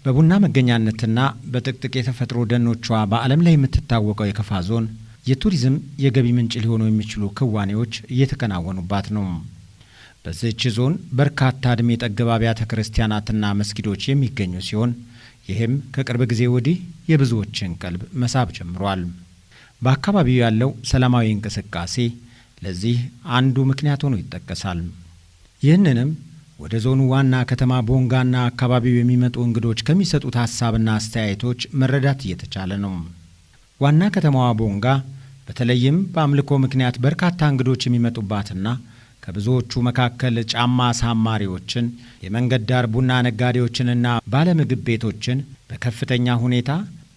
በቡና መገኛነትና በጥቅጥቅ የተፈጥሮ ደኖቿ በዓለም ላይ የምትታወቀው የከፋ ዞን የቱሪዝም የገቢ ምንጭ ሊሆኑ የሚችሉ ክዋኔዎች እየተከናወኑባት ነው። በዚህች ዞን በርካታ ዕድሜ ጠገብ አብያተ ክርስቲያናትና መስጊዶች የሚገኙ ሲሆን፣ ይህም ከቅርብ ጊዜ ወዲህ የብዙዎችን ቀልብ መሳብ ጀምሯል። በአካባቢው ያለው ሰላማዊ እንቅስቃሴ ለዚህ አንዱ ምክንያት ሆኖ ይጠቀሳል። ይህንንም ወደ ዞኑ ዋና ከተማ ቦንጋና አካባቢው የሚመጡ እንግዶች ከሚሰጡት ሀሳብና አስተያየቶች መረዳት እየተቻለ ነው። ዋና ከተማዋ ቦንጋ በተለይም በአምልኮ ምክንያት በርካታ እንግዶች የሚመጡባትና ከብዙዎቹ መካከል ጫማ አሳማሪዎችን፣ የመንገድ ዳር ቡና ነጋዴዎችንና ባለምግብ ቤቶችን በከፍተኛ ሁኔታ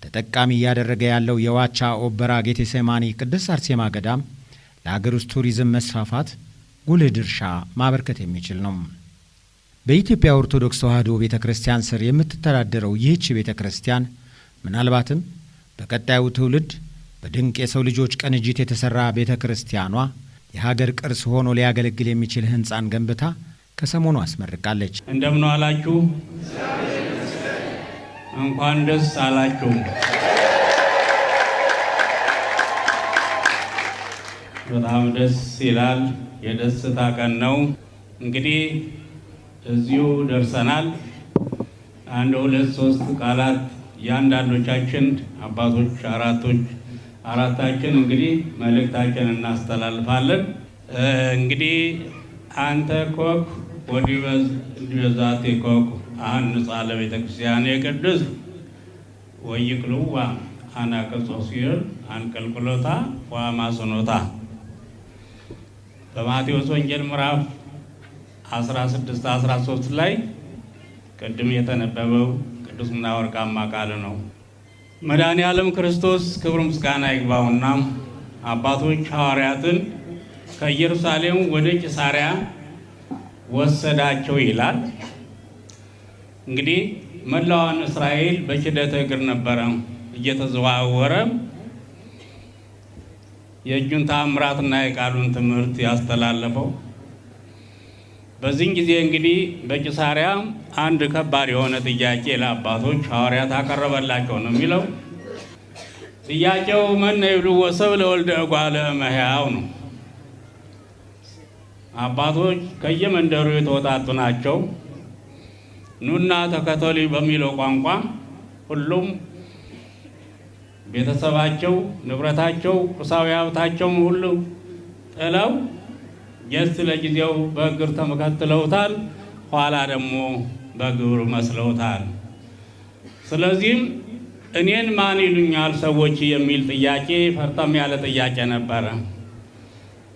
ተጠቃሚ እያደረገ ያለው የዋቻ ኦበራ ጌቴሴማኒ ቅድስት አርሴማ ገዳም ለሀገር ውስጥ ቱሪዝም መስፋፋት ጉልህ ድርሻ ማበርከት የሚችል ነው። በኢትዮጵያ ኦርቶዶክስ ተዋሕዶ ቤተ ክርስቲያን ስር የምትተዳደረው ይህች ቤተ ክርስቲያን ምናልባትም በቀጣዩ ትውልድ በድንቅ የሰው ልጆች ቅንጅት የተሠራ ቤተ ክርስቲያኗ የሀገር ቅርስ ሆኖ ሊያገለግል የሚችል ሕንፃን ገንብታ ከሰሞኑ አስመርቃለች። እንደምን ዋላችሁ? እንኳን ደስ አላችሁ። በጣም ደስ ይላል። የደስታ ቀን ነው። እንግዲህ እዚሁ ደርሰናል። አንድ፣ ሁለት፣ ሶስት ቃላት እያንዳንዶቻችን አባቶች አራቶች አራታችን እንግዲህ መልእክታችን እናስተላልፋለን። እንግዲህ አንተ ኮክ ወዲበዛቴ ኮክ አህንጻ ለቤተ ክርስቲያን የቅዱስ ወይክልዋ አናቅጾ ሲሆን አንቀልቅሎታ ወአማስኖታ። በማቴዎስ ወንጌል ምዕራፍ 16 13 ላይ ቅድም የተነበበው ቅዱስና ወርቃማ ቃል ነው። መድኃኔ ዓለም ክርስቶስ ክብር ምስጋና ይግባውና አባቶች ሐዋርያትን ከኢየሩሳሌም ወደ ቂሳርያ ወሰዳቸው ይላል። እንግዲህ መላዋን እስራኤል በኪደተ እግር ነበረ እየተዘዋወረ የእጁን ተአምራትና የቃሉን ትምህርት ያስተላለፈው። በዚህን ጊዜ እንግዲህ በቂሳርያ አንድ ከባድ የሆነ ጥያቄ ለአባቶች ሐዋርያት አቀረበላቸው ነው የሚለው። ጥያቄው መነ ይብልዎ ሰብእ ለወልደ እጓለ እመሕያው ነው። አባቶች ከየመንደሩ የተወጣጡ ናቸው። ኑና ተከተሉ በሚለው ቋንቋ ሁሉም ቤተሰባቸው፣ ንብረታቸው፣ ቁሳዊ ሀብታቸውን ሁሉ ጥለው just ለጊዜው በእግር ተከትለውታል። ኋላ ደግሞ በግብር መስለውታል። ስለዚህም እኔን ማን ይሉኛል ሰዎች የሚል ጥያቄ ፈርጠም ያለ ጥያቄ ነበረ።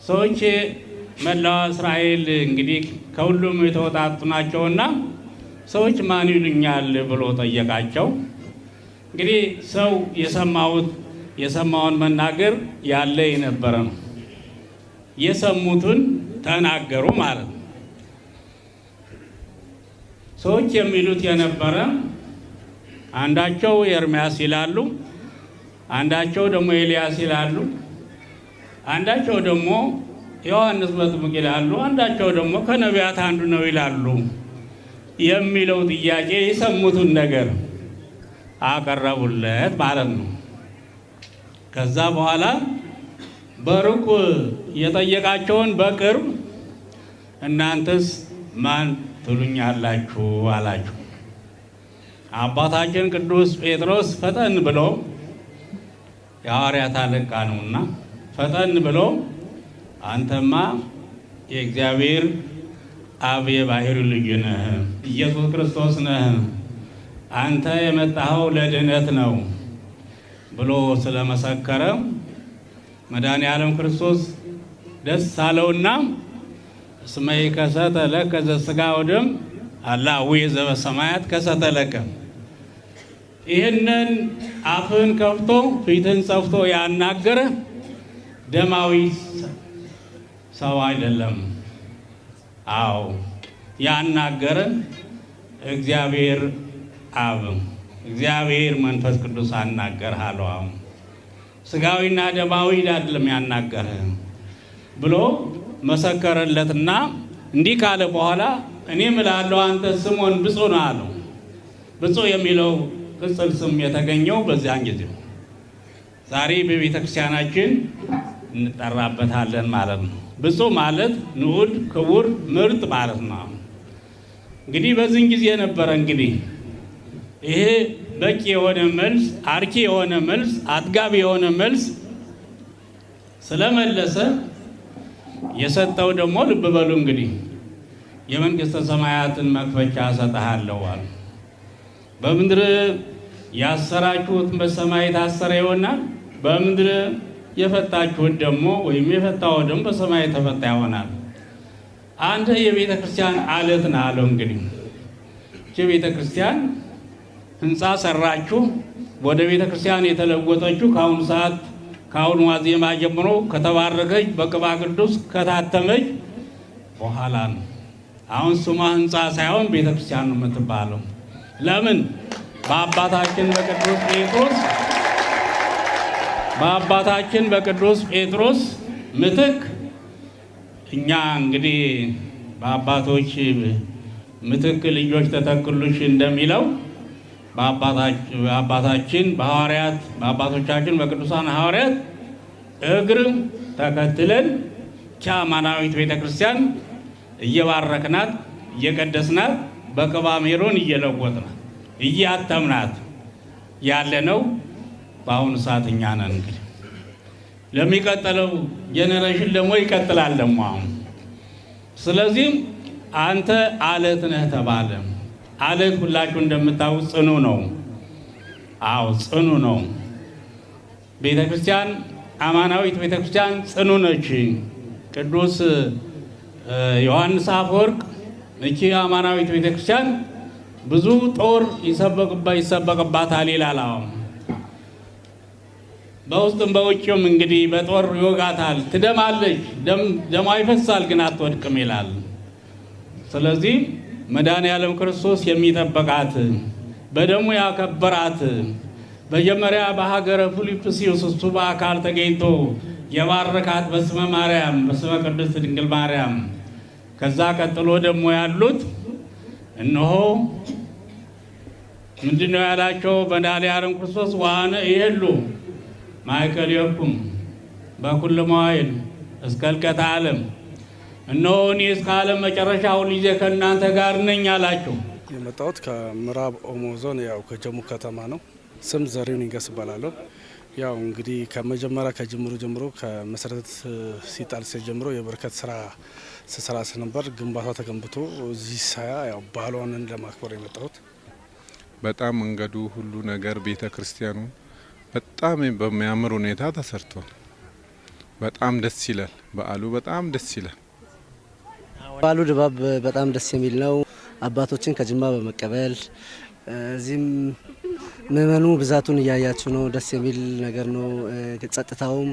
ሰዎች መላዋ እስራኤል እንግዲህ ከሁሉም የተወጣጡ ናቸውና ሰዎች ማን ይሉኛል ብሎ ጠየቃቸው። እንግዲህ ሰው የሰማውን መናገር ያለ የነበረ ነው። የሰሙትን ተናገሩ ማለት ነው። ሰዎች የሚሉት የነበረ አንዳቸው ኤርምያስ ይላሉ፣ አንዳቸው ደግሞ ኤልያስ ይላሉ፣ አንዳቸው ደግሞ ዮሐንስ መጥምቅ ይላሉ፣ አንዳቸው ደግሞ ከነቢያት አንዱ ነው ይላሉ የሚለው ጥያቄ የሰሙትን ነገር አቀረቡለት ማለት ነው። ከዛ በኋላ በሩቅ የጠየቃቸውን በቅርብ እናንተስ ማን ትሉኛላችሁ አላችሁ። አባታችን ቅዱስ ጴጥሮስ ፈጠን ብሎ፣ የሐዋርያት አለቃ ነውና፣ ፈጠን ብሎ አንተማ የእግዚአብሔር አብ የባሕርይ ልጅ ነህ፣ ኢየሱስ ክርስቶስ ነህ፣ አንተ የመጣኸው ለድኅነት ነው ብሎ ስለመሰከረ መድኃኔ ዓለም ክርስቶስ ደስ አለውና እስመ ይከሰተ ለከ ዘሥጋ ወደም አላ አቡየ ዘበሰማያት ከሰተ ለከ፣ ይህንን አፍህን ከፍቶ ፊትህን ጸፍቶ ያናገረ ደማዊ ሰው አይደለም። አዎ፣ ያናገረ እግዚአብሔር አብ፣ እግዚአብሔር መንፈስ ቅዱስ አናገርህ አለው። አሁን ስጋዊና ደማዊ አይደለም ያናገርህ ብሎ መሰከረለትና እንዲህ ካለ በኋላ እኔ እምልሃለሁ አንተ ስምዖን ብፁዕ ነህ አለው። ብፁዕ የሚለው ቅጽል ስም የተገኘው በዚያን ጊዜ ነው። ዛሬ በቤተ ክርስቲያናችን እንጠራበታለን ማለት ነው። ብፁዕ ማለት ንዑድ፣ ክቡር፣ ምርጥ ማለት ነው። እንግዲህ በዚህን ጊዜ ነበረ እንግዲህ ይሄ በቂ የሆነ መልስ፣ አርኪ የሆነ መልስ፣ አጥጋቢ የሆነ መልስ ስለመለሰ የሰጠው ደግሞ ልብ በሉ እንግዲህ የመንግሥተ ሰማያትን መክፈቻ እሰጥሃለሁ አለ። በምድር ያሰራችሁት በሰማይ የታሰረ ይሆናል፣ በምድር የፈታችሁት ደግሞ ወይም የፈታው ደግሞ በሰማይ የተፈታ ይሆናል። አንተ የቤተ ክርስቲያን አለት ነህ አለው። እንግዲህ ይህች ቤተ ክርስቲያን ሕንፃ ሰራችሁ ወደ ቤተ ክርስቲያን የተለወጠችው ከአሁኑ ሰዓት ከአሁኑ ዋዜማ ጀምሮ ከተባረከች በቅባ ቅዱስ ከታተመች በኋላ ነው። አሁን ስሟ ሕንፃ ሳይሆን ቤተ ክርስቲያን ነው የምትባለው። ለምን? በአባታችን በቅዱስ ጴጥሮስ በአባታችን በቅዱስ ጴጥሮስ ምትክ እኛ እንግዲህ በአባቶች ምትክ ልጆች ተተክሉሽ እንደሚለው በአባታችን በሐዋርያት በአባቶቻችን በቅዱሳን ሐዋርያት እግር ተከትለን አማናዊት ቤተ ክርስቲያን እየባረክናት እየቀደስናት በቅባ ሜሮን እየለወጥናት እያተምናት ያለነው በአሁኑ ሰዓት እኛ ነን። እንግዲህ ለሚቀጥለው generation ደግሞ ይቀጥላል ደግሞ አሁን። ስለዚህም አንተ አለት ነህ ተባለ። አለት ሁላችሁ እንደምታውቁት ጽኑ ነው። አዎ ጽኑ ነው። ቤተ ክርስቲያን አማናዊት ቤተ ክርስቲያን ጽኑ ነች። ቅዱስ ዮሐንስ አፈወርቅ እቺ አማናዊት ቤተ ክርስቲያን ብዙ ጦር ይሰበቅባታል ይላል። አዎ በውስጥም በውጭም እንግዲህ በጦር ይወጋታል፣ ትደማለች፣ ደሟ ይፈሳል፣ ግን አትወድቅም ይላል። ስለዚህ መድኃኔዓለም ክርስቶስ የሚጠበቃት በደሙ ያከበራት መጀመሪያ በሀገረ ፊልጵስዩስ እሱ በአካል ተገኝቶ የባረካት በስመ ማርያም በስመ ቅድስት ድንግል ማርያም። ከዛ ቀጥሎ ደግሞ ያሉት እነሆ ምንድነው ያላቸው? መድኃኔዓለም ክርስቶስ ወአነ እሄሉ ማእከሌኩም በኩሉ መዋዕል እስከ ኅልቀተ ዓለም፣ እነሆ እኔ እስከ ዓለም መጨረሻ ሁልጊዜ ከእናንተ ጋር ነኝ አላቸው። የመጣሁት ከምዕራብ ኦሞ ዞን ያው ከጀሙ ከተማ ነው። ስም ዘሪሁን ይንገስ እባላለሁ። ያው እንግዲህ ከመጀመሪያ ከጅምሩ ጀምሮ ከመሰረት ሲጣል ጀምሮ የበረከት ስራ ስሰራ ስለነበር ግንባታው ተገንብቶ እዚህ ሳያ ያው በዓሏን ለማክበር የመጣሁት። በጣም መንገዱ ሁሉ ነገር ቤተ ክርስቲያኑ በጣም በሚያምር ሁኔታ ተሰርቷል። በጣም ደስ ይላል። በዓሉ በጣም ደስ ይላል። በዓሉ ድባብ በጣም ደስ የሚል ነው። አባቶችን ከጅማ በመቀበል እዚህም ምእመኑ ብዛቱን እያያችሁ ነው። ደስ የሚል ነገር ነው። ጸጥታውም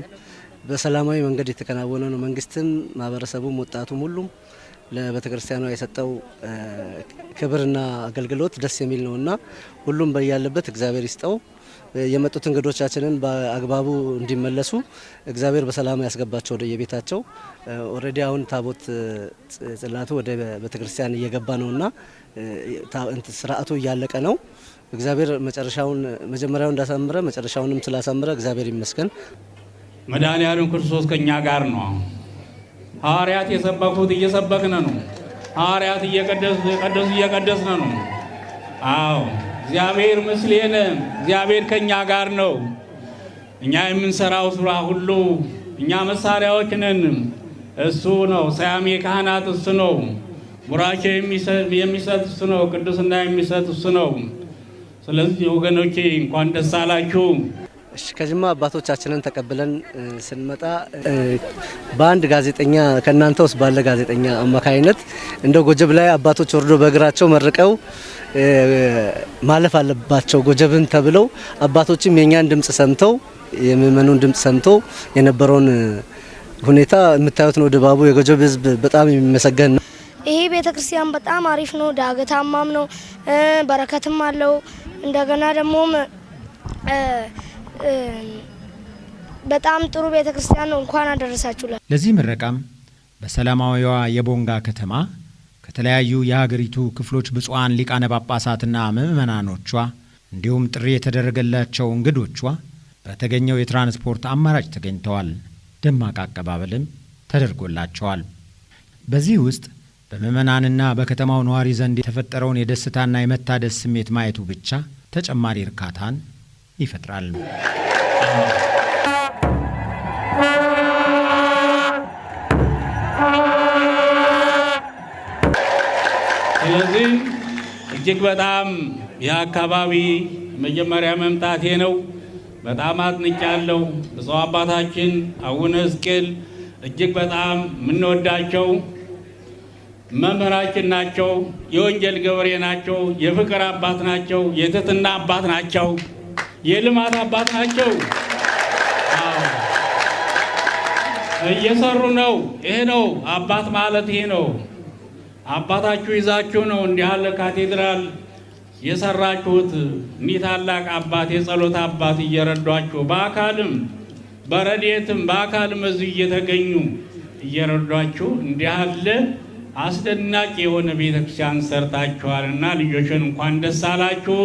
በሰላማዊ መንገድ የተከናወነ ነው። መንግስትም፣ ማህበረሰቡም፣ ወጣቱም ሁሉም ለቤተክርስቲያኗ የሰጠው ክብርና አገልግሎት ደስ የሚል ነውና ሁሉም በያለበት እግዚአብሔር ይስጠው። የመጡት እንግዶቻችንን በአግባቡ እንዲመለሱ እግዚአብሔር በሰላም ያስገባቸው ወደ የቤታቸው። Already አሁን ታቦት ጽላቱ ወደ ቤተክርስቲያን እየገባ ነውና ስርዓቱ እያለቀ ነው። እግዚአብሔር መጨረሻውን መጀመሪያውን እንዳሳምረ መጨረሻውንም ስላሳምረ እግዚአብሔር ይመስገን። መድኃኔዓለም ክርስቶስ ከኛ ጋር ነው። ሐዋርያት የሰበኩት እየሰበክን ነው። ሐዋርያት እየቀደሱ እየቀደስን ነው። አዎ እግዚአብሔር ምስሌነ፣ እግዚአብሔር ከኛ ጋር ነው። እኛ የምንሰራው ስራ ሁሉ እኛ መሳሪያዎች ነን። እሱ ነው ሰያሜ ካህናት፣ እሱ ነው ቡራኬ የሚሰጥ፣ እሱ ነው ቅዱስና የሚሰጥ እሱ ነው። ስለዚህ ወገኖቼ እንኳን ደስ አላችሁ። እሺ ከጅማ አባቶቻችንን ተቀብለን ስንመጣ በአንድ ጋዜጠኛ ከእናንተ ውስጥ ባለ ጋዜጠኛ አማካይነት እንደ ጎጀብ ላይ አባቶች ወርዶ በእግራቸው መርቀው ማለፍ አለባቸው ጎጀብን ተብለው አባቶችም የኛን ድምጽ ሰምተው የምእመኑን ድምጽ ሰምተው የነበረውን ሁኔታ የምታዩት ነው። ድባቡ የጎጀብ ሕዝብ በጣም የሚመሰገን ነው። ይሄ ቤተክርስቲያን በጣም አሪፍ ነው። ዳገታማም ነው፣ በረከትም አለው። እንደገና ደግሞ በጣም ጥሩ ቤተክርስቲያን ነው። እንኳን አደረሳችሁ። ለዚህ ምረቃም በሰላማዊዋ የቦንጋ ከተማ ከተለያዩ የሀገሪቱ ክፍሎች ብፁዓን ሊቃነ ጳጳሳትና ምዕመናኖቿ እንዲሁም ጥሪ የተደረገላቸው እንግዶቿ በተገኘው የትራንስፖርት አማራጭ ተገኝተዋል። ደማቅ አቀባበልም ተደርጎላቸዋል። በዚህ ውስጥ በምዕመናንና በከተማው ነዋሪ ዘንድ የተፈጠረውን የደስታና የመታደስ ስሜት ማየቱ ብቻ ተጨማሪ እርካታን ይፈጥራል። ስለዚህ እጅግ በጣም የአካባቢ መጀመሪያ መምጣቴ ነው። በጣም አጥንጫለሁ። ብፁዕ አባታችን አቡነ ሕዝቅኤል እጅግ በጣም የምንወዳቸው መምህራችን ናቸው። የወንጌል ገበሬ ናቸው። የፍቅር አባት ናቸው። የትህትና አባት ናቸው። የልማት አባት ናቸው። እየሰሩ ነው። ይሄ ነው አባት ማለት፣ ይሄ ነው። አባታችሁ ይዛችሁ ነው እንዲህ ያለ ካቴድራል የሰራችሁት። እኒህ ታላቅ አባት፣ የጸሎት አባት እየረዷችሁ በአካልም በረድኤትም በአካልም እዚሁ እየተገኙ እየረዷችሁ እንዲህ ያለ አስደናቂ የሆነ ቤተክርስቲያን ሰርታችኋልና ልጆችን እንኳን ደስ አላችሁ።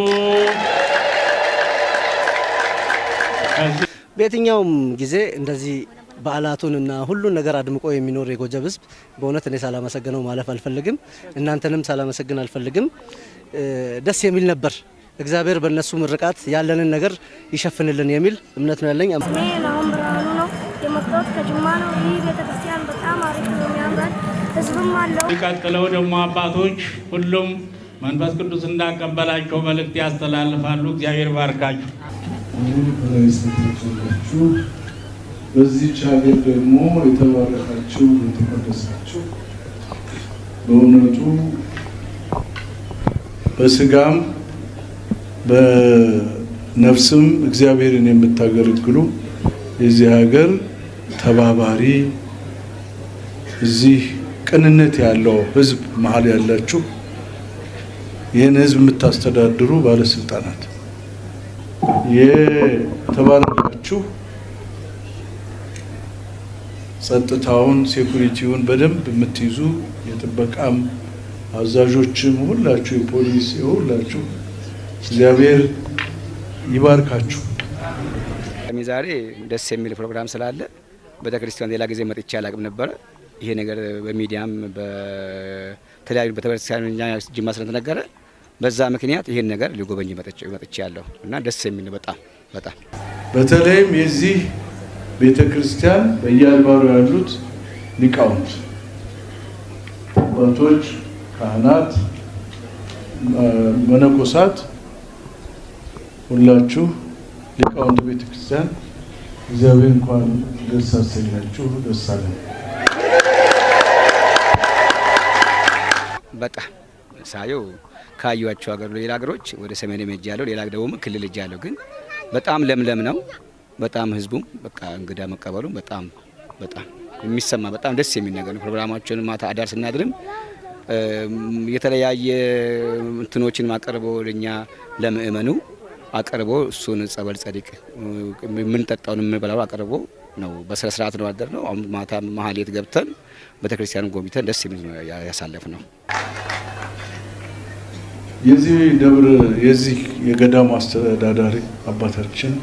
በየትኛውም ጊዜ እንደዚህ በዓላቱንና ሁሉን ነገር አድምቆ የሚኖር የጎጀብ ሕዝብ በእውነት እኔ ሳላመሰግነው ማለፍ አልፈልግም። እናንተንም ሳላመሰግን አልፈልግም። ደስ የሚል ነበር። እግዚአብሔር በእነሱ ምርቃት ያለንን ነገር ይሸፍንልን የሚል እምነት ነው ያለኝ። ስሜ ናሁም ብርሃኑ ነው። የመጣሁት ከጅማ ነው። ይህ ቤተክርስቲያን በጣም አሪፍ ነው፣ ያምራል፣ ህዝብም አለው። ቀጥለው ደግሞ አባቶች ሁሉም መንፈስ ቅዱስ እንዳቀበላቸው መልእክት ያስተላልፋሉ። እግዚአብሔር ባርካችሁ። በዚህች ሀገር ደግሞ የተባረካችሁ የተቀደሳችሁ በእውነቱ በስጋም በነፍስም እግዚአብሔርን የምታገለግሉ የዚህ ሀገር ተባባሪ እዚህ ቅንነት ያለው ህዝብ መሀል ያላችሁ ይህን ህዝብ የምታስተዳድሩ ባለስልጣናት የተባረካችሁ ጸጥታውን security ውን በደንብ የምትይዙ የጥበቃም አዛዦችም ሁላችሁ የፖሊስ ሁላችሁ እግዚአብሔር ይባርካችሁ። ዛሬ ደስ የሚል ፕሮግራም ስላለ ቤተክርስቲያን ሌላ ጊዜ መጥቼ አላቅም ነበረ። ይሄ ነገር በሚዲያም በተለያዩ በተበርሲያን ጅማ ስለተነገረ በዛ ምክንያት ይሄን ነገር ሊጎበኝ መጥቼ ያለሁ እና ደስ የሚል በጣም በጣም በተለይም የዚህ ቤተክርስቲያን በየአድባሩ ያሉት ሊቃውንት አባቶች፣ ካህናት፣ መነኮሳት ሁላችሁ ሊቃውንት ቤተክርስቲያን እግዚአብሔር እንኳን ደስ አሰኛችሁ፣ ደስ አለን። በጣም ሳየው ካዩዋቸው ሀገር ሌላ ሀገሮች ወደ ሰሜን ሄጃለሁ፣ ሌላ ደግሞ ክልል ሄጃለሁ። ግን በጣም ለምለም ነው። በጣም ህዝቡም በቃ እንግዳ መቀበሉ በጣም በጣም የሚሰማ በጣም ደስ የሚል ነገር ነው። ፕሮግራማቸውን ማታ አዳር ስናድርም የተለያየ እንትኖችን አቅርቦ ለኛ ለምእመኑ አቅርቦ እሱን ጸበል ጸዲቅ የምንጠጣውን የምንበላው አቅርቦ ነው በስነ ስርዓት ነው አደር ነው። አሁን ማታ መሀሌት ገብተን ቤተክርስቲያኑን ጎብኝተን ደስ የሚል ነው ያሳለፍ ነው። የዚህ ደብር የዚህ የገዳሙ አስተዳዳሪ አባታችን፣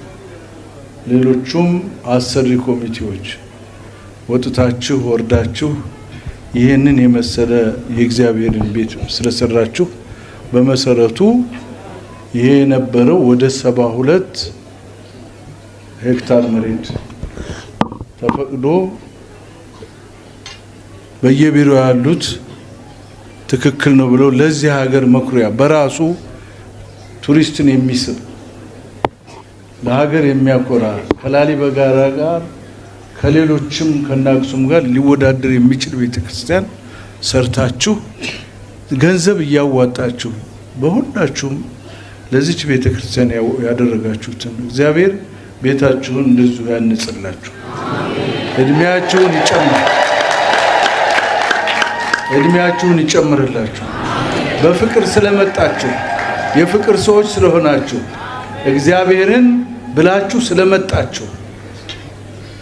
ሌሎቹም አሰሪ ኮሚቴዎች ወጥታችሁ ወርዳችሁ ይህንን የመሰለ የእግዚአብሔርን ቤት ስለሰራችሁ በመሰረቱ ይሄ የነበረው ወደ 72 ሄክታር መሬት ተፈቅዶ በየቢሮ ያሉት ትክክል ነው ብለው ለዚህ ሀገር መኩሪያ በራሱ ቱሪስትን የሚስብ ለሀገር የሚያኮራ ከላሊበላ ጋር ከሌሎችም ከናክሱም ጋር ሊወዳደር የሚችል ቤተክርስቲያን ሰርታችሁ ገንዘብ እያዋጣችሁ በሁላችሁም ለዚች ቤተክርስቲያን ያደረጋችሁትን እግዚአብሔር ቤታችሁን እንደዚሁ ያንጽላችሁ፣ እድሜያችሁን ይጨምር እድሜያችሁን ይጨምርላችሁ። በፍቅር ስለመጣችሁ የፍቅር ሰዎች ስለሆናችሁ እግዚአብሔርን ብላችሁ ስለመጣችሁ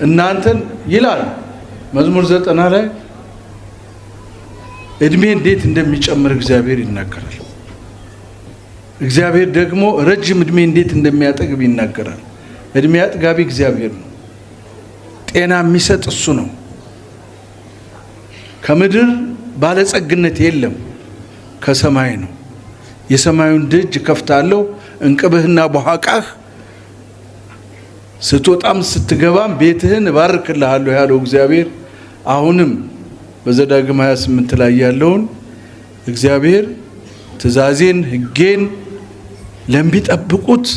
እናንተን ይላል መዝሙር 90 ላይ እድሜ እንዴት እንደሚጨምር እግዚአብሔር ይናገራል። እግዚአብሔር ደግሞ ረጅም እድሜ እንዴት እንደሚያጠግብ ይናገራል። እድሜ አጥጋቢ እግዚአብሔር ነው። ጤና የሚሰጥ እሱ ነው። ከምድር ባለጸግነት የለም፣ ከሰማይ ነው። የሰማዩን ደጅ ከፍታለሁ፣ እንቅብህና ቦሃቃህ ስትወጣም ስትገባም ቤትህን እባርክልሃለሁ ያለው እግዚአብሔር አሁንም በዘዳግም 28 ላይ ያለውን እግዚአብሔር ትእዛዜን ሕጌን ለሚጠብቁት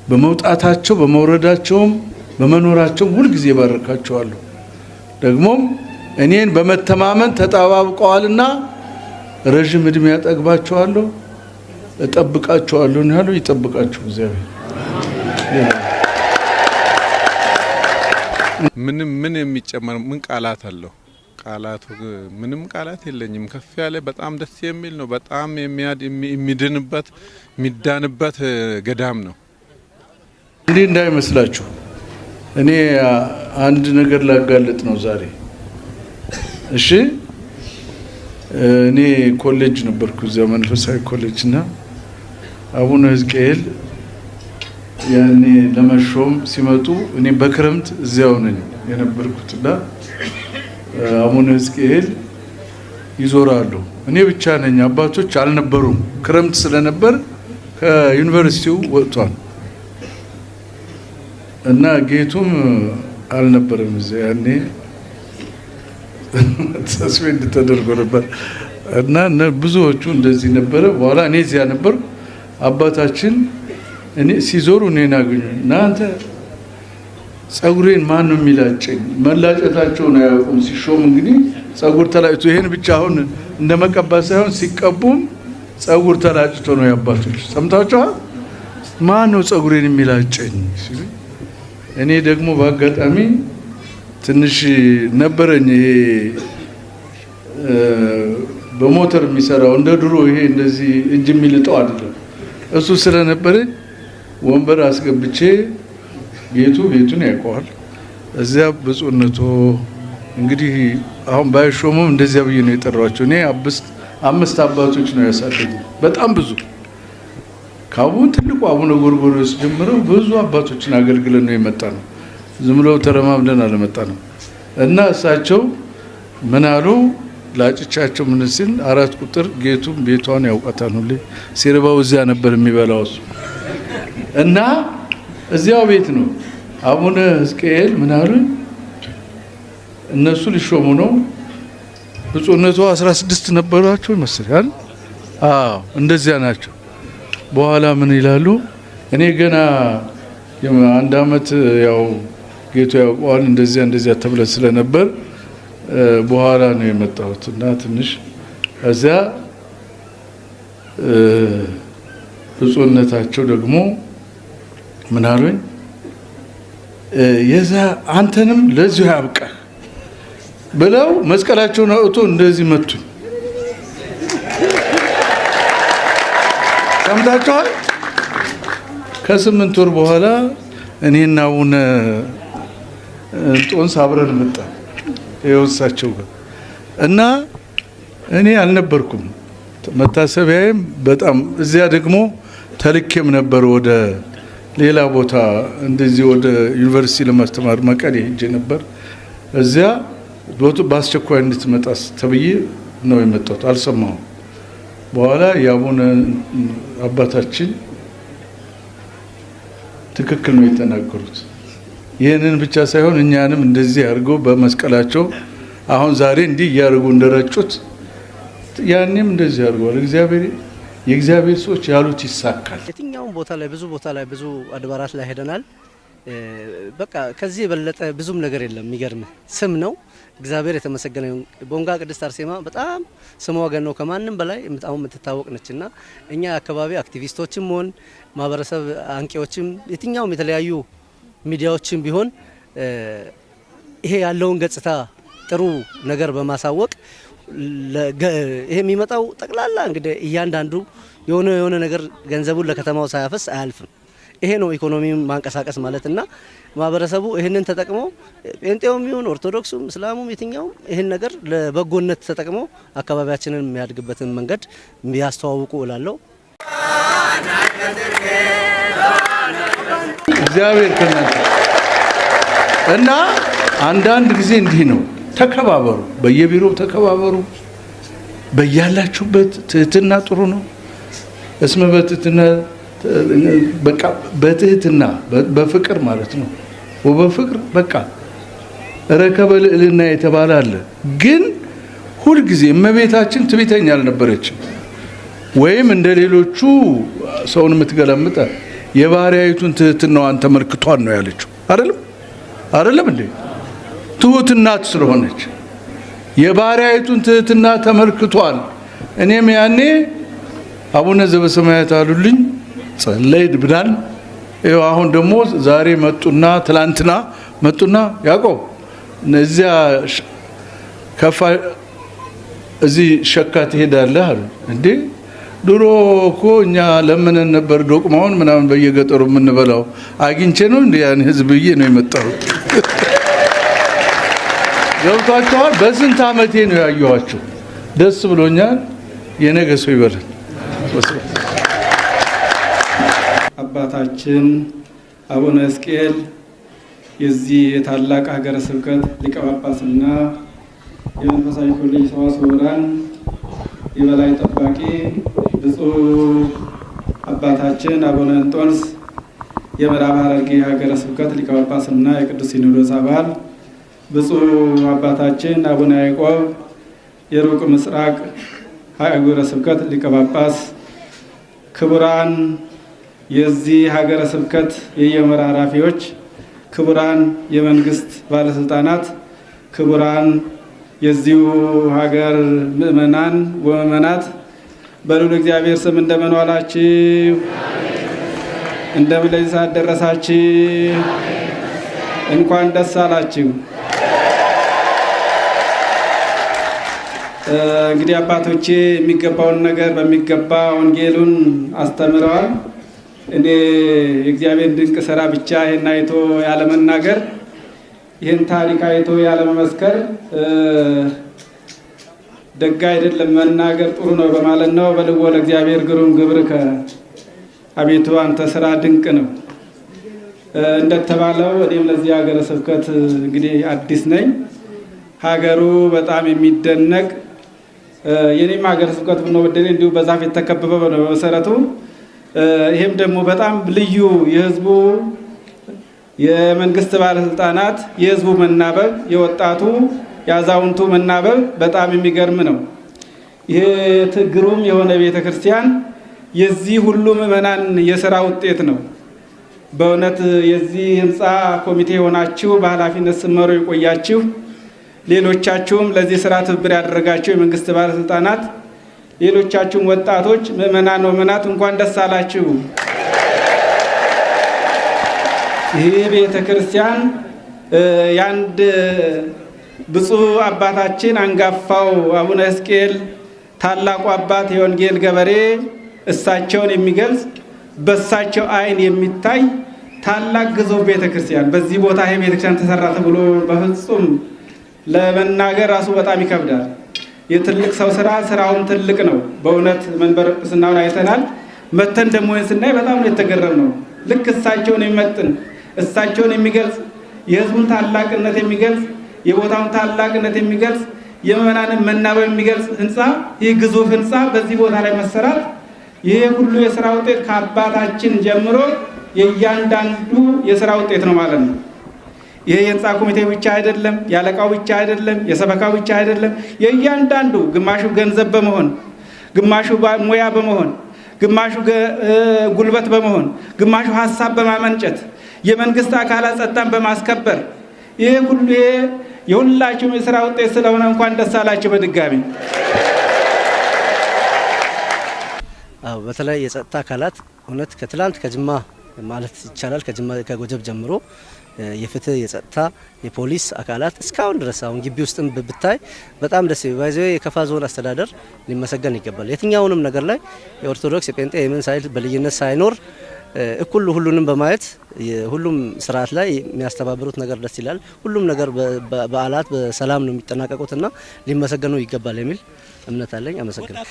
በመውጣታቸው በመውረዳቸውም በመኖራቸውም ሁልጊዜ እባርካቸዋለሁ፣ ደግሞም እኔን በመተማመን ተጠባብቀዋልና ረዥም እድሜ ያጠግባቸዋለሁ፣ እጠብቃቸዋለሁ ነው ያለው። ይጠብቃችሁ እግዚአብሔር። ምንም ምን የሚጨመር ምን ቃላት አለው? ቃላቱ ምንም ቃላት የለኝም። ከፍ ያለ በጣም ደስ የሚል ነው። በጣም የሚድንበት የሚዳንበት ገዳም ነው። እንዲህ እንዳይመስላችሁ እኔ አንድ ነገር ላጋልጥ ነው ዛሬ። እሺ፣ እኔ ኮሌጅ ነበርኩ እዚያ መንፈሳዊ ኮሌጅ እና አቡነ ሕዝቅኤል ያኔ ለመሾም ሲመጡ እኔ በክረምት እዚያው ነኝ የነበርኩትና አቡነ ሕዝቅኤል ይዞራሉ። እኔ ብቻ ነኝ፣ አባቶች አልነበሩም። ክረምት ስለነበር ከዩኒቨርሲቲው ወጥቷል እና ጌቱም አልነበረም እዚያ ያኔ suspend ተደርጎ ነበር እና ብዙዎቹ እንደዚህ ነበረ። በኋላ እኔ እዚያ ነበርኩ። አባታችን እኔ ሲዞሩ እኔን አገኙ። እናንተ ጸጉሬን ማን ነው የሚላጨኝ? መላጨታቸውን አያውቁም። ሲሾም እንግዲህ ጸጉር ተላጭቶ ይሄን ብቻ አሁን እንደ መቀባት ሳይሆን ሲቀቡም ጸጉር ተላጭቶ ነው ያባቶች። ሰምታችኋል? ማን ነው ጸጉሬን የሚላጨኝ ሲሉ እኔ ደግሞ በአጋጣሚ ትንሽ ነበረኝ ይሄ በሞተር የሚሰራው እንደ ድሮ ይሄ እንደዚህ እጅ የሚልጠው አይደለም። እሱ ስለነበረኝ ወንበር አስገብቼ ጌቱ ቤቱን ያውቀዋል። እዚያ ብፁዕነቶ እንግዲህ አሁን ባይሾሙም እንደዚያ ብዬ ነው የጠሯቸው። እኔ አምስት አባቶች ነው ያሳደጉ፣ በጣም ብዙ ከአቡን ትልቁ አቡነ ጎርጎርዮስ ጀምረው ብዙ አባቶችን አገልግለን ነው የመጣ ነው። ዝም ብለው ተረማምደን አለመጣ ነው። እና እሳቸው ምን አሉ? ላጭቻቸው ምን ሲል 4 ቁጥር ጌቱም ቤቷን ያውቃታል። ሁሌ ሲርባው እዚያ ነበር የሚበላው እሱ እና እዚያው ቤት ነው። አቡነ ሕዝቅኤል ምን አሉ? እነሱ ሊሾሙ ነው። ብፁዕነቱ 16 ነበራቸው ይመስላል። አዎ እንደዚያ ናቸው። በኋላ ምን ይላሉ? እኔ ገና አንድ አመት ያው ጌቱ ያውቀዋል እንደዚያ እንደዚያ ተብለ ስለነበር በኋላ ነው የመጣሁት እና ትንሽ እዚያ ብፁዕነታቸው ደግሞ ምን አሉኝ? የዛ አንተንም ለዚሁ ያብቃህ ብለው መስቀላቸውን አውጥቶ እንደዚህ መቱኝ። ሰምታችኋል? ከ8 ወር በኋላ እኔና አቡነ እንጦንስ አብረን መጣን የወሳቸው ጋር እና እኔ አልነበርኩም። መታሰቢያዬም በጣም እዚያ ደግሞ ተልኬም ነበር ወደ ሌላ ቦታ እንደዚህ ወደ ዩኒቨርሲቲ ለማስተማር መቀሌ ሄጄ ነበር። እዚያ በአስቸኳይ እንድትመጣ ተብዬ ነው የመጣሁት። አልሰማሁም። በኋላ የአቡነ አባታችን ትክክል ነው የተናገሩት። ይህንን ብቻ ሳይሆን እኛንም እንደዚህ አድርገው በመስቀላቸው አሁን ዛሬ እንዲህ እያደረጉ እንደረጩት ያኔም እንደዚህ አድርገዋል። እግዚአብሔር የእግዚአብሔር ሰዎች ያሉት ይሳካል። የትኛውም ቦታ ላይ ብዙ ቦታ ላይ ብዙ አድባራት ላይ ሄደናል። በቃ ከዚህ የበለጠ ብዙም ነገር የለም። የሚገርም ስም ነው። እግዚአብሔር የተመሰገነ ይሁን። ቦንጋ ቅድስት አርሴማ በጣም ስሟ ገኖ ከማንም በላይ በጣም የምትታወቅ ነችና እኛ አካባቢ አክቲቪስቶችም ሆን ማህበረሰብ አንቂዎችም የትኛውም የተለያዩ ሚዲያዎችም ቢሆን ይሄ ያለውን ገጽታ ጥሩ ነገር በማሳወቅ ይሄ የሚመጣው ጠቅላላ እንግዲህ እያንዳንዱ የሆነ ነገር ገንዘቡን ለከተማው ሳያፈስ አያልፍም። ይሄ ነው ኢኮኖሚውን ማንቀሳቀስ ማለትና ማህበረሰቡ ይህንን ተጠቅሞ ጴንጤውም ይሁን ኦርቶዶክሱም እስላሙም የትኛውም ይህን ነገር ለበጎነት ተጠቅሞ አካባቢያችንን የሚያድግበትን መንገድ ቢያስተዋውቁ እላለሁ። እግዚአብሔር ከእናንተ እና አንዳንድ ጊዜ እንዲህ ነው። ተከባበሩ፣ በየቢሮው ተከባበሩ፣ በያላችሁበት ትህትና ጥሩ ነው። እስመ በትህትና፣ በቃ በትህትና በፍቅር ማለት ነው። ወበፍቅር በቃ ረከበ ልዕልና የተባለ አለ። ግን ሁልጊዜ እመቤታችን ትዕቢተኛ አልነበረችም፣ ወይም እንደ ሌሎቹ ሰውን የምትገለምጠ የባሪያይቱን ትህትናዋን ተመልክቷን ነው ያለችው። አይደለም አይደለም እንዴ? ትሁት እናት ስለሆነች የባሪያይቱን ትህትና ተመልክቷል። እኔም ያኔ አቡነ ዘበሰማያት አሉልኝ፣ ጸለይ ብናል። ይኸው አሁን ደግሞ ዛሬ መጡና ትላንትና መጡና ያዕቆብ እነዚያ ከፋ እዚህ ሸካ ትሄዳለህ አሉ። እንዴ፣ ድሮ እኮ እኛ ለምነን ነበር ዶቅማውን ምናምን በየገጠሩ የምንበላው፣ አግኝቼ ነው እንደ ያን ህዝብ ብዬ ነው የመጣሁት። ገብቷቸዋል። በስንት ዓመቴ ነው ያየኋቸው። ደስ ብሎኛል። የነገ ሰው ይበለን። አባታችን አቡነ ሕዝቅኤል የዚህ የታላቅ ሀገረ ስብከት ሊቀ ጳጳስና የመንፈሳዊ ኮሌጅ ሰዋስወ ብርሃን የበላይ ጠባቂ፣ ብፁዕ አባታችን አቡነ እንጦንስ የምዕራብ ሐረርጌ ሀገረ ስብከት ሊቀ ጳጳስና የቅዱስ ሲኖዶስ አባል፣ ብፁዕ አባታችን አቡነ ያዕቆብ የሩቅ ምስራቅ ሀገረ ስብከት ሊቀ ጳጳስ፣ ክቡራን የዚህ ሀገረ ስብከት የየመራ ኃላፊዎች፣ ክቡራን የመንግስት ባለስልጣናት፣ ክቡራን የዚሁ ሀገር ምእመናን ወምእመናት፣ በልዑል እግዚአብሔር ስም እንደምን ዋላችሁ? እንደምን ለዚህ ሰዓት ደረሳችሁ? እንኳን ደስ አላችሁ። እንግዲህ አባቶቼ የሚገባውን ነገር በሚገባ ወንጌሉን አስተምረዋል። እኔ የእግዚአብሔር ድንቅ ስራ ብቻ ይህን አይቶ ያለመናገር፣ ይህን ታሪክ አይቶ ያለመመስከር ደግ አይደለም፣ መናገር ጥሩ ነው በማለት ነው። በልዎ ለእግዚአብሔር ግሩም ግብርከ፣ አቤቱ አንተ ስራ ድንቅ ነው እንደተባለው እኔም ለዚህ ሀገረ ስብከት እንግዲህ አዲስ ነኝ። ሀገሩ በጣም የሚደነቅ፣ የኔም ሀገረ ስብከት ብኖ በደሌ እንዲሁ በዛፍ የተከበበ ነው በመሰረቱ። ይሄም ደግሞ በጣም ልዩ የህዝቡ፣ የመንግስት ባለስልጣናት፣ የህዝቡ መናበብ፣ የወጣቱ የአዛውንቱ መናበብ በጣም የሚገርም ነው። ይሄ ግሩም የሆነ ቤተ ክርስቲያን የዚህ ሁሉ ምዕመናን የስራ ውጤት ነው። በእውነት የዚህ ህንፃ ኮሚቴ የሆናችሁ በኃላፊነት ስትመሩ የቆያችሁ፣ ሌሎቻችሁም ለዚህ ስራ ትብብር ያደረጋችሁ የመንግስት ባለስልጣናት፣ ሌሎቻችሁም ወጣቶች፣ ምዕመናን ወምዕመናት እንኳን ደስ አላችሁ። ይህ ቤተ ክርስቲያን የአንድ ብፁዕ አባታችን አንጋፋው አቡነ ሕዝቅኤል ታላቁ አባት የወንጌል ገበሬ እሳቸውን የሚገልጽ፣ በእሳቸው ዓይን የሚታይ ታላቅ ግዙፍ ቤተ ክርስቲያን በዚህ ቦታ ይሄ ቤተ ክርስቲያን ተሰራ ተብሎ በፍጹም ለመናገር ራሱ በጣም ይከብዳል። የትልቅ ሰው ስራ ስራውም ትልቅ ነው። በእውነት መንበረ ጵጵስናውን አይተናል። መተን ደግሞ ይህን ስናይ በጣም ነው የተገረምነው። ልክ እሳቸውን የሚመጥን፣ እሳቸውን የሚገልጽ፣ የህዝቡን ታላቅነት የሚገልጽ፣ የቦታውን ታላቅነት የሚገልጽ፣ የምዕመናንን መናበብ የሚገልጽ ህንፃ፣ ይህ ግዙፍ ህንፃ በዚህ ቦታ ላይ መሰራት ይህ ሁሉ የስራ ውጤት ከአባታችን ጀምሮ የእያንዳንዱ የስራ ውጤት ነው ማለት ነው። ይሄ የህንፃ ኮሚቴ ብቻ አይደለም፣ የአለቃው ብቻ አይደለም፣ የሰበካው ብቻ አይደለም። የእያንዳንዱ ግማሹ ገንዘብ በመሆን፣ ግማሹ ሙያ በመሆን፣ ግማሹ ጉልበት በመሆን፣ ግማሹ ሀሳብ በማመንጨት፣ የመንግስት አካላት ጸጥታን በማስከበር፣ ይሄ ሁሉ ይሄ የሁላችሁም የስራ ውጤት ስለሆነ እንኳን ደስ አላችሁ በድጋሚ። አዎ፣ በተለይ የጸጥታ አካላት እውነት ከትላንት ከጅማ ማለት ይቻላል ከጅማ ከጎጀብ ጀምሮ የፍትህ፣ የጸጥታ፣ የፖሊስ አካላት እስካሁን ድረስ አሁን ግቢ ውስጥም ብታይ በጣም ደስ ባይዘ የከፋ ዞን አስተዳደር ሊመሰገን ይገባል። የትኛውንም ነገር ላይ የኦርቶዶክስ፣ የጴንጤ፣ የምን ሳይል በልዩነት ሳይኖር እኩል ሁሉንም በማየት ሁሉም ስርዓት ላይ የሚያስተባብሩት ነገር ደስ ይላል። ሁሉም ነገር በዓላት በሰላም ነው የሚጠናቀቁትና ሊመሰገኑ ይገባል የሚል እምነት አለኝ። አመሰግናለሁ።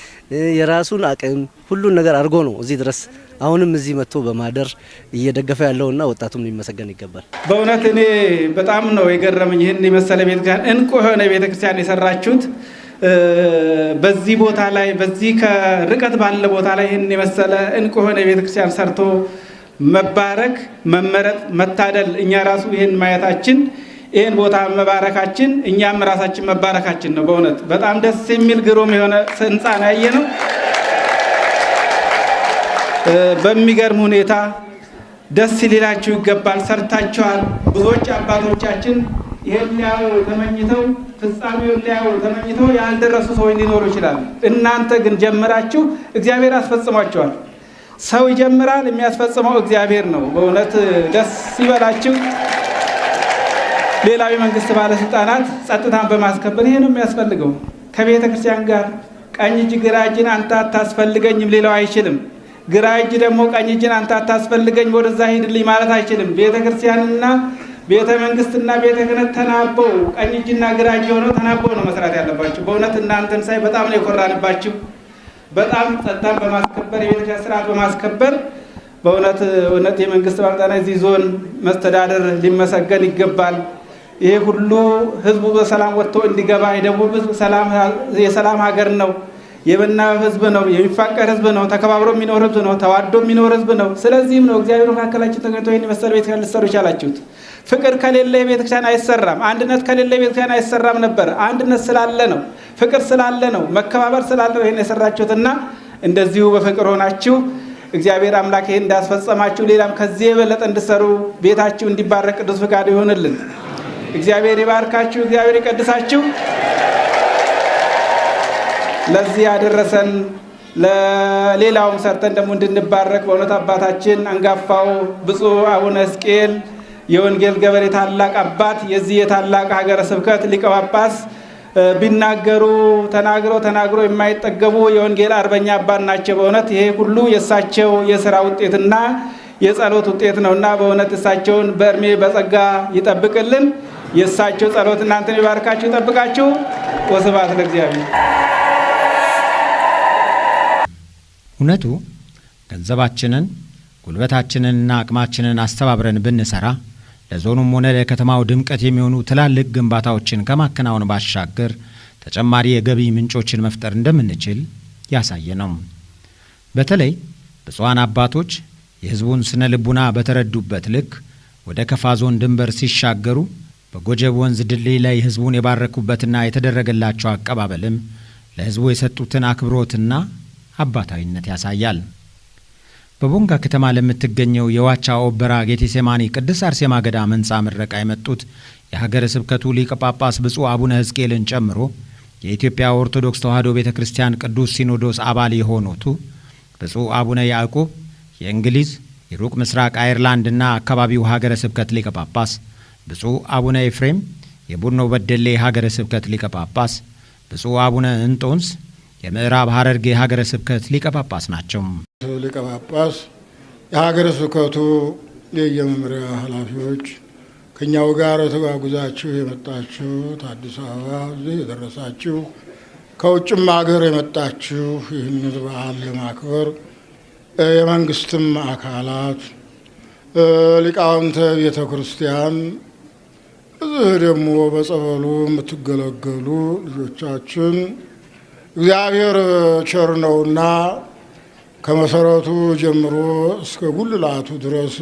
የራሱን አቅም ሁሉን ነገር አድርጎ ነው እዚህ ድረስ አሁንም እዚህ መጥቶ በማደር እየደገፈ ያለውና ወጣቱም ሊመሰገን ይገባል። በእውነት እኔ በጣም ነው የገረመኝ ይህን የመሰለ ቤተክርስቲያን፣ እንቁ የሆነ ቤተክርስቲያን የሰራችሁት በዚህ ቦታ ላይ፣ በዚህ ከርቀት ባለ ቦታ ላይ ይህን የመሰለ እንቁ የሆነ ቤተክርስቲያን ሰርቶ መባረክ፣ መመረጥ፣ መታደል፣ እኛ ራሱ ይህን ማየታችን፣ ይህን ቦታ መባረካችን እኛም ራሳችን መባረካችን ነው። በእውነት በጣም ደስ የሚል ግሩም የሆነ ህንፃ ነው ያየነው። በሚገርም ሁኔታ ደስ ሊላችሁ ይገባል። ሰርታችኋል። ብዙዎች አባቶቻችን ይሄን ሊያዩ ተመኝተው፣ ፍጻሜውን ሊያዩ ተመኝተው ያልደረሱ ሰዎች ሊኖሩ ይችላሉ። እናንተ ግን ጀምራችሁ እግዚአብሔር አስፈጽሟቸዋል። ሰው ይጀምራል፣ የሚያስፈጽመው እግዚአብሔር ነው። በእውነት ደስ ይበላችሁ። ሌላው የመንግስት ባለስልጣናት ጸጥታን በማስከበር ይሄ ነው የሚያስፈልገው። ከቤተ ክርስቲያን ጋር ቀኝ እጅ ግራ እጅን አንተ አታስፈልገኝም ሌላው አይችልም። ግራ እጅ ደግሞ ቀኝ እጅን አንተ አታስፈልገኝ ወደዛ ሂድልኝ ማለት አይችልም። ቤተ ክርስቲያንና ቤተ መንግስትና ቤተ ክህነት ተናበው፣ ቀኝ እጅና ግራ እጅ ሆነው ተናበው ነው መስራት ያለባቸው። በእውነት እናንተን ሳይ በጣም ነው የኮራንባችሁ። በጣም ጸጥታን በማስከበር፣ የቤተክርስቲያን ስርዓት በማስከበር በእውነት እውነት የመንግስት ባለስልጣናት፣ እዚህ ዞን መስተዳደር ሊመሰገን ይገባል። ይሄ ሁሉ ህዝቡ በሰላም ወጥቶ እንዲገባ፣ የደቡብ ህዝብ የሰላም ሀገር ነው። የመናበብ ህዝብ ነው። የሚፋቀር ህዝብ ነው። ተከባብሮ የሚኖር ህዝብ ነው። ተዋዶ የሚኖር ህዝብ ነው። ስለዚህም ነው እግዚአብሔር መካከላችን ተገኝቶ ይህን የመሰለ ቤተክርስቲያን ልትሰሩ የቻላችሁት። ፍቅር ከሌለ ቤተክርስቲያን አይሰራም። አንድነት ከሌለ ቤተክርስቲያን አይሰራም ነበር። አንድነት ስላለ ነው። ፍቅር ስላለ ነው። መከባበር ስላለ ነው ይህን የሰራችሁትና እንደዚሁ በፍቅር ሆናችሁ እግዚአብሔር አምላክ ይህን እንዳስፈጸማችሁ ሌላም ከዚህ የበለጠ እንድሰሩ፣ ቤታችሁ እንዲባረክ ቅዱስ ፍቃዱ ይሆንልን። እግዚአብሔር ይባርካችሁ። እግዚአብሔር ይቀድሳችሁ። ለዚህ ያደረሰን፣ ለሌላውም ሰርተን ደግሞ እንድንባረክ በእውነት አባታችን አንጋፋው ብፁዕ አቡነ ሕዝቅኤል የወንጌል ገበሬ ታላቅ አባት፣ የዚህ የታላቅ ሀገረ ስብከት ሊቀ ጳጳስ፣ ቢናገሩ ተናግሮ ተናግሮ የማይጠገቡ የወንጌል አርበኛ አባት ናቸው። በእውነት ይሄ ሁሉ የእሳቸው የስራ ውጤትና የጸሎት ውጤት ነውና በእውነት እሳቸውን በእድሜ በጸጋ ይጠብቅልን። የእሳቸው ጸሎት እናንተን ይባርካችሁ፣ ይጠብቃችሁ። ወስብሐት ለእግዚአብሔር። እውነቱ ገንዘባችንን፣ ጉልበታችንንና አቅማችንን አስተባብረን ብንሰራ ለዞኑም ሆነ ለከተማው ድምቀት የሚሆኑ ትላልቅ ግንባታዎችን ከማከናወን ባሻገር ተጨማሪ የገቢ ምንጮችን መፍጠር እንደምንችል ያሳየ ነው። በተለይ ብፁዓን አባቶች የሕዝቡን ስነ ልቡና በተረዱበት ልክ ወደ ከፋ ዞን ድንበር ሲሻገሩ በጎጀብ ወንዝ ድልድይ ላይ ሕዝቡን የባረኩበትና የተደረገላቸው አቀባበልም ለሕዝቡ የሰጡትን አክብሮትና አባታዊነት ያሳያል። በቦንጋ ከተማ ለምትገኘው የዋቻ ኦበራ ጌቴሴማኒ ቅድስት አርሴማ ገዳም ሕንፃ ምረቃ የመጡት የሀገረ ስብከቱ ሊቀ ጳጳስ ብፁዕ አቡነ ሕዝቅኤልን ጨምሮ የኢትዮጵያ ኦርቶዶክስ ተዋሕዶ ቤተ ክርስቲያን ቅዱስ ሲኖዶስ አባል የሆኑቱ ብፁዕ አቡነ ያዕቆብ የእንግሊዝ፣ የሩቅ ምስራቅ አየርላንድና አካባቢው ሀገረ ስብከት ሊቀ ጳጳስ፣ ብፁዕ አቡነ ኤፍሬም የቡኖ በደሌ ሀገረ ስብከት ሊቀ ጳጳስ፣ ብፁዕ አቡነ እንጦንስ የምዕራብ ሐረርጌ ሀገረ ስብከት ሊቀ ጳጳስ ናቸው። ሊቀ ጳጳስ፣ የሀገረ ስብከቱ የየመምሪያ ኃላፊዎች፣ ከኛው ጋር ተጓጉዛችሁ የመጣችሁ፣ አዲስ አበባ እዚህ የደረሳችሁ፣ ከውጭም ሀገር የመጣችሁ ይህንን በዓል ለማክበር፣ የመንግስትም አካላት፣ ሊቃውንተ ቤተ ክርስቲያን፣ እዚህ ደግሞ በጸበሉ የምትገለገሉ ልጆቻችን፣ እግዚአብሔር ቸር ነውና ከመሰረቱ ጀምሮ እስከ ጉልላቱ ድረስ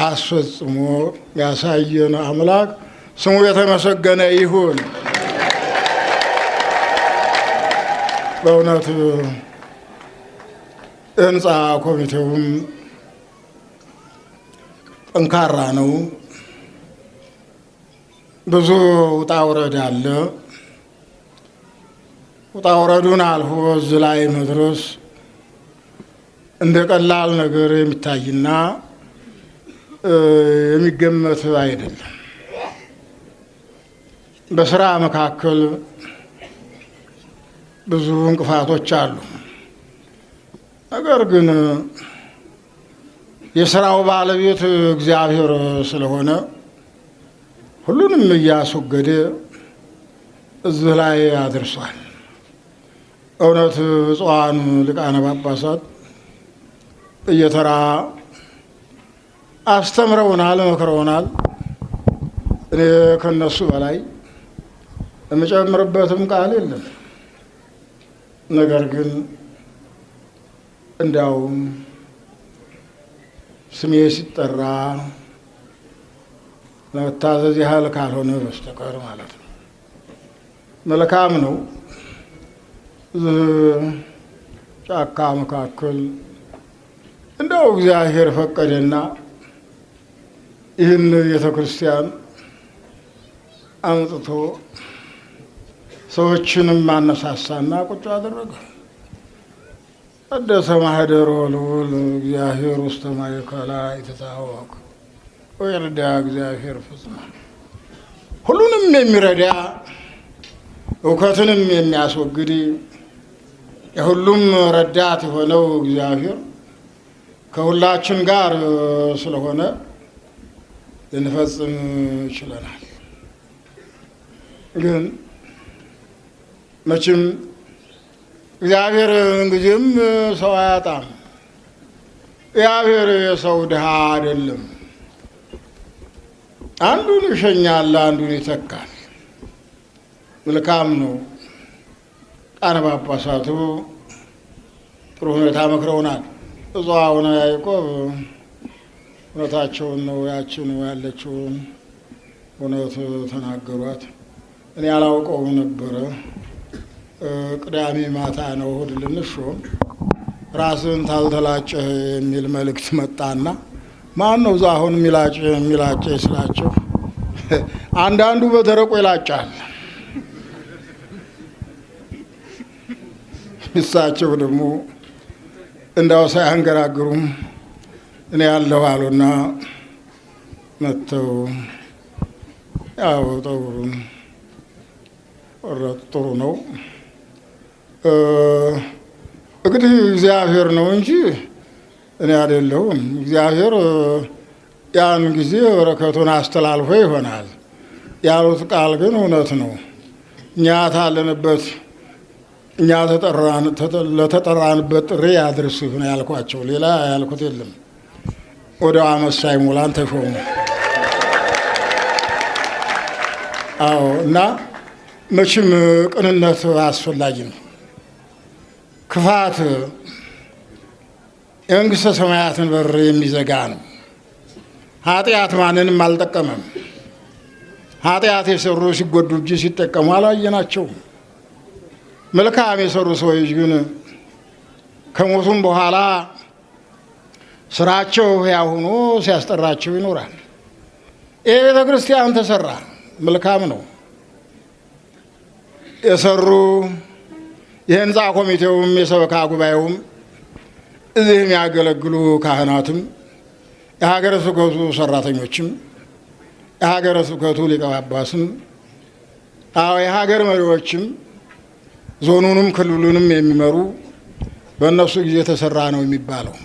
አስፈጽሞ ያሳየን አምላክ ስሙ የተመሰገነ ይሁን። በእውነት ህንፃ ኮሚቴውም ጠንካራ ነው። ብዙ ውጣ ውረድ አለ። ውጣ ውረዱን አልፎ እዚህ ላይ መድረስ እንደ ቀላል ነገር የሚታይና የሚገመት አይደለም። በስራ መካከል ብዙ እንቅፋቶች አሉ። ነገር ግን የስራው ባለቤት እግዚአብሔር ስለሆነ ሁሉንም እያስወገደ እዚህ ላይ አድርሷል። እውነት ብፁዓን ሊቃነ ጳጳሳት እየተራ አስተምረውናል፣ መክረውናል። እኔ ከነሱ በላይ የምጨምርበትም ቃል የለም። ነገር ግን እንዲያውም ስሜ ሲጠራ ለመታዘዝ ያህል ካልሆነ በስተቀር ማለት ነው። መልካም ነው። ጫካ መካከል እንደው እግዚአብሔር ፈቀደና ይህን ቤተ ክርስቲያን አምጥቶ ሰዎችንም አነሳሳና ቁጭ አደረገ። ቀደሰ ማህደሮ ልዑል እግዚአብሔር ውስተ ማእከላ ይትታወቅ ወይርዳ እግዚአብሔር ፍጽመ። ሁሉንም የሚረዳ እውከትንም የሚያስወግድ የሁሉም ረዳት የሆነው እግዚአብሔር ከሁላችን ጋር ስለሆነ ልንፈጽም ችለናል። ግን መቼም እግዚአብሔር እንጊዜም ሰው አያጣም። እግዚአብሔር የሰው ድሃ አይደለም። አንዱን ይሸኛል፣ አንዱን ይተካል። መልካም ነው። ሊቃነ ጳጳሳቱ ጥሩ ሁኔታ መክረውናል። ብፁዕ አቡነ ያዕቆብ እውነታቸውን ነው። ያችን ያለችውን እውነት ተናገሯት። እኔ አላውቀውም ነበረ። ቅዳሜ ማታ ነው እሑድ ልንሾም ራስን ታልተላጨህ የሚል መልእክት መጣና ማን ነው እዛ አሁን የሚላጨ ስላቸው፣ አንዳንዱ በደረቁ ይላጫል። እሳቸው ደግሞ እንዳው ሳያንገራግሩም እኔ ያለሁ አሉና መጥተው ያው ጠጉሩን ቆረጡ። ጥሩ ነው እንግዲህ እግዚአብሔር ነው እንጂ እኔ አይደለሁም። እግዚአብሔር ያን ጊዜ በረከቱን አስተላልፎ ይሆናል ያሉት ቃል ግን እውነት ነው። እኛ ታለንበት እኛ ለተጠራንበት ጥሪ ያድርስህ ነው ያልኳቸው። ሌላ ያልኩት የለም። ወደ አመት ሳይሞላን ተሾሙ። አዎ እና መቼም ቅንነት አስፈላጊ ነው። ክፋት የመንግስተ ሰማያትን በር የሚዘጋ ነው። ኃጢአት ማንንም አልጠቀመም። ኃጢአት የሰሩ ሲጎዱ እንጂ ሲጠቀሙ አላየናቸውም። መልካም የሰሩ ሰዎች ግን ከሞቱም በኋላ ስራቸው ሕያው ሆኖ ሲያስጠራቸው ይኖራል። ይህ ቤተ ክርስቲያን ተሰራ፣ መልካም ነው። የሰሩ የህንፃ ኮሚቴውም የሰበካ ጉባኤውም እዚህ የሚያገለግሉ ካህናትም የሀገረ ስብከቱ ሰራተኞችም የሀገረ ስብከቱ ሊቀ ጳጳስም አዎ የሀገር መሪዎችም ዞኑንም ክልሉንም የሚመሩ በእነሱ ጊዜ ተሰራ ነው የሚባለው።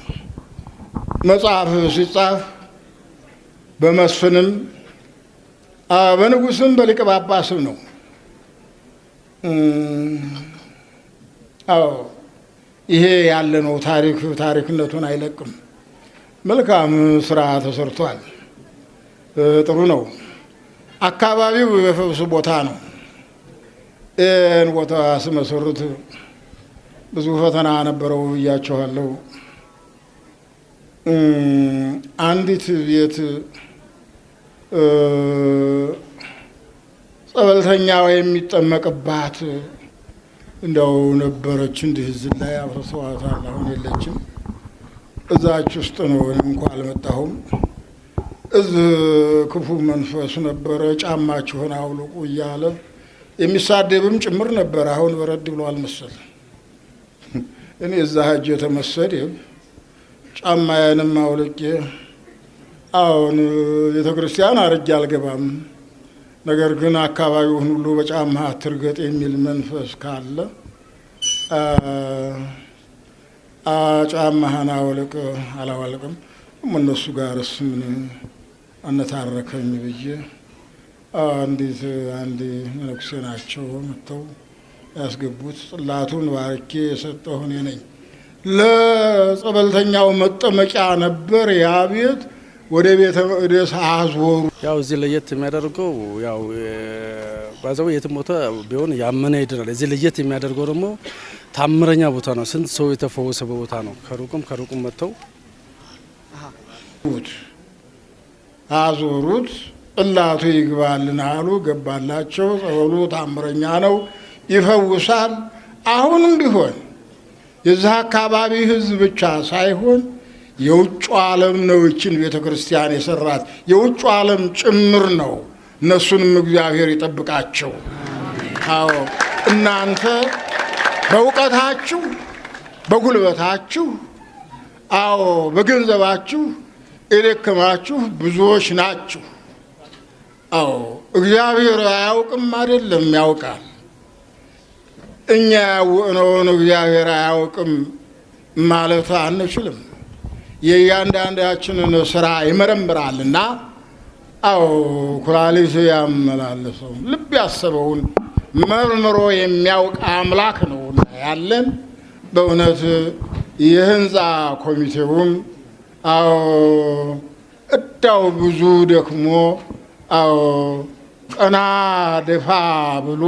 መጽሐፍ ሲጻፍ በመስፍንም በንጉስም በሊቀ ጳጳስም ነው። አዎ ይሄ ያለ ነው። ታሪክ ታሪክነቱን አይለቅም። መልካም ስራ ተሰርቷል። ጥሩ ነው። አካባቢው የፈውስ ቦታ ነው። ይህን ቦታ ስመሰርት ብዙ ፈተና ነበረው ብያቸዋለሁ። አንዲት ቤት ጸበልተኛ የሚጠመቅባት እንደው ነበረች። እንዲህ እዚህ ላይ አፍርሰዋታል። አሁን የለችም። እዛች ውስጥ ነው። እኔ እንኳ አልመጣሁም። እዚህ ክፉ መንፈስ ነበረ። ጫማችሁን አውልቁ እያለ የሚሳደብም ጭምር ነበር። አሁን በረድ ብሏል መሰል። እኔ እዛ ሄጄ ተመሰደብ ጫማዬንም አውልቄ አሁን ቤተ ክርስቲያን አርጌ አልገባም፣ ነገር ግን አካባቢውን ሁሉ በጫማ አትርገጥ የሚል መንፈስ ካለ ጫማህን አውልቅ። አላወልቅም። እነሱ ጋርስ ምን አነታረከኝ ብዬ አንዲት አንድ መነኩሴ ናቸው መጥተው ያስገቡት። ጽላቱን ባርኬ የሰጠሁ እኔ ነኝ። ለጸበልተኛው መጠመቂያ ነበር ያ ቤት፣ ወደ ቤተ መቅደስ አዞሩ። ያው እዚህ ለየት የሚያደርገው ያው ባዘው የትም ቦታ ቢሆን ያመነ ይድናል። እዚህ ለየት የሚያደርገው ደግሞ ታምረኛ ቦታ ነው። ስንት ሰው የተፈወሰ ቦታ ነው። ከሩቅም ከሩቅም መጥተው አዞሩት። ጽላቱ ይግባልን አሉ። ገባላቸው። ጸበሉ ታምረኛ ነው፣ ይፈውሳል። አሁንም ቢሆን የዚህ አካባቢ ሕዝብ ብቻ ሳይሆን የውጭ ዓለም ነው ይችን ቤተ ክርስቲያን የሰራት፣ የውጭ ዓለም ጭምር ነው። እነሱንም እግዚአብሔር ይጠብቃቸው። አዎ እናንተ በእውቀታችሁ፣ በጉልበታችሁ፣ አዎ በገንዘባችሁ የደከማችሁ ብዙዎች ናችሁ። አዎ እግዚአብሔር አያውቅም አይደለም፣ ያውቃል። እኛ ያወቅነውን እግዚአብሔር አያውቅም ማለት አንችልም። የእያንዳንዳችንን ስራ ይመረምራልና፣ አዎ ኩላሊት ያመላልሰውን ልብ ያሰበውን መርምሮ የሚያውቅ አምላክ ነው ያለን። በእውነት የህንፃ ኮሚቴውም አዎ እዳው ብዙ ደክሞ፣ አዎ ቀና ደፋ ብሎ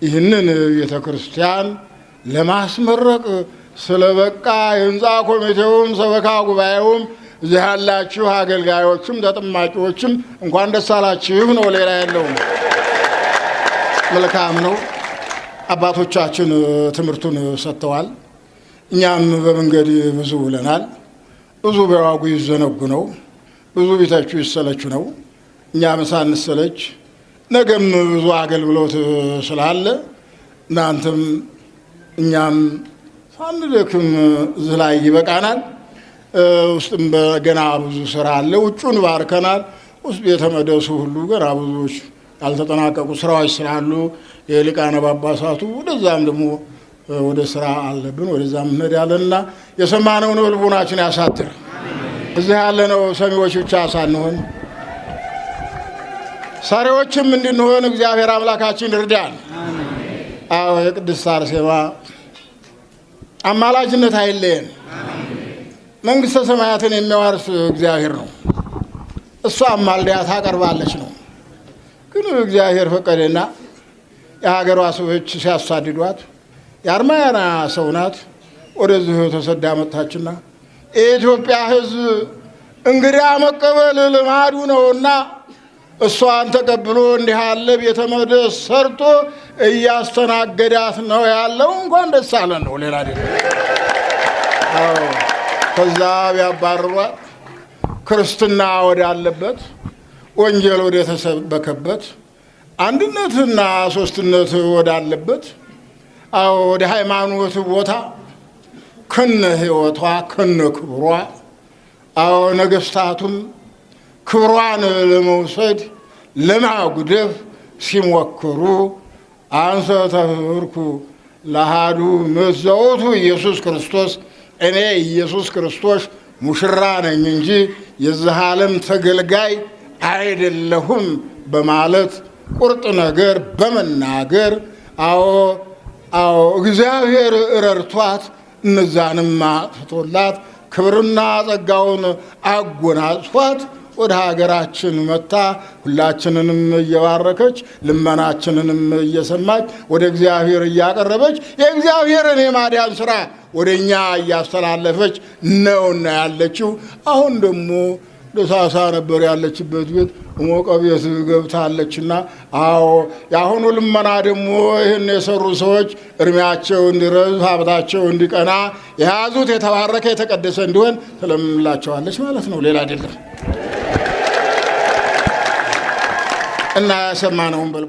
ይህንን ቤተ ክርስቲያን ለማስመረቅ ስለበቃ የህንፃ ኮሚቴውም ሰበካ ጉባኤውም እዚህ ያላችሁ አገልጋዮችም ተጠማቂዎችም እንኳን ደስ አላችሁ ነው። ሌላ ያለውም መልካም ነው። አባቶቻችን ትምህርቱን ሰጥተዋል። እኛም በመንገድ ብዙ ውለናል። ብዙ ቢዋጉ ይዘነጉ ነው። ብዙ ቢተቹ ይሰለቹ ነው። እኛም ሳንሰለች ነገም ብዙ አገልግሎት ስላለ እናንተም እኛም ሳንደክም እዚህ ላይ ይበቃናል። ውስጥም ገና ብዙ ስራ አለ። ውጩን ባርከናል። ውስጥ ቤተ መቅደሱ ሁሉ ገና ብዙዎች ያልተጠናቀቁ ስራዎች ስላሉ የሊቃነ ጳጳሳቱ ወደዛም ደግሞ ወደ ስራ አለብን። ወደዛም እንሄዳለንና የሰማነውን ልቡናችን ያሳድር። እዚህ ያለነው ሰሚዎች ብቻ ሳንሆን ሰሪዎችም እንድንሆን እግዚአብሔር አምላካችን ይርዳን። አዎ የቅድስት አርሴማ አማላጅነት አይለየን። መንግስተ ሰማያትን የሚያወርስ እግዚአብሔር ነው። እሷ አማልዳ ታቀርባለች ነው። ግን እግዚአብሔር ፈቀደና የሀገሯ ሰዎች ሲያሳድዷት የአርማያና ሰው ናት ወደዚህ ተሰዳ መጥታችና የኢትዮጵያ ሕዝብ እንግዳ መቀበል ልማዱ ነውና እሷን ተቀብሎ እንዲህ ያለ ቤተ መቅደስ ሰርቶ እያስተናገዳት ነው ያለው። እንኳን ደስ አለን ነው፣ ሌላ አይደለም። አዎ ከዛ ቢያባርሯት ክርስትና ወዳለበት፣ ወንጌል ወደ ተሰበከበት፣ አንድነትና ሶስትነት ወዳለበት፣ አዎ ወደ ሃይማኖት ቦታ ከነ ሕይወቷ ከነ ክብሯ፣ አዎ ነገስታቱም ክብሯን ለመውሰድ ለማጉደፍ ሲሞክሩ አንሰ ተፍርኩ ለሃዱ መዘውቱ ኢየሱስ ክርስቶስ፣ እኔ ኢየሱስ ክርስቶስ ሙሽራ ነኝ እንጂ የዚህ ዓለም ተገልጋይ አይደለሁም በማለት ቁርጥ ነገር በመናገር፣ አዎ አዎ እግዚአብሔር ረድቷት እነዛንም አጥፍቶላት ክብርና ጸጋውን አጎናጽፏት ወደ ሀገራችን መታ ሁላችንንም እየባረከች ልመናችንንም እየሰማች ወደ እግዚአብሔር እያቀረበች የእግዚአብሔርን የማዳን ስራ ወደ እኛ እያስተላለፈች ነውና ያለችው። አሁን ደግሞ ደሳሳ ነበር ያለችበት ቤት ሞቀ ቤት ገብታለችና፣ አዎ የአሁኑ ልመና ደግሞ ይህን የሰሩ ሰዎች እድሜያቸው እንዲረዝም ሀብታቸው እንዲቀና የያዙት የተባረከ የተቀደሰ እንዲሆን ትለምንላቸዋለች ማለት ነው። ሌላ አይደለም። እና ያሰማነውን በልቡ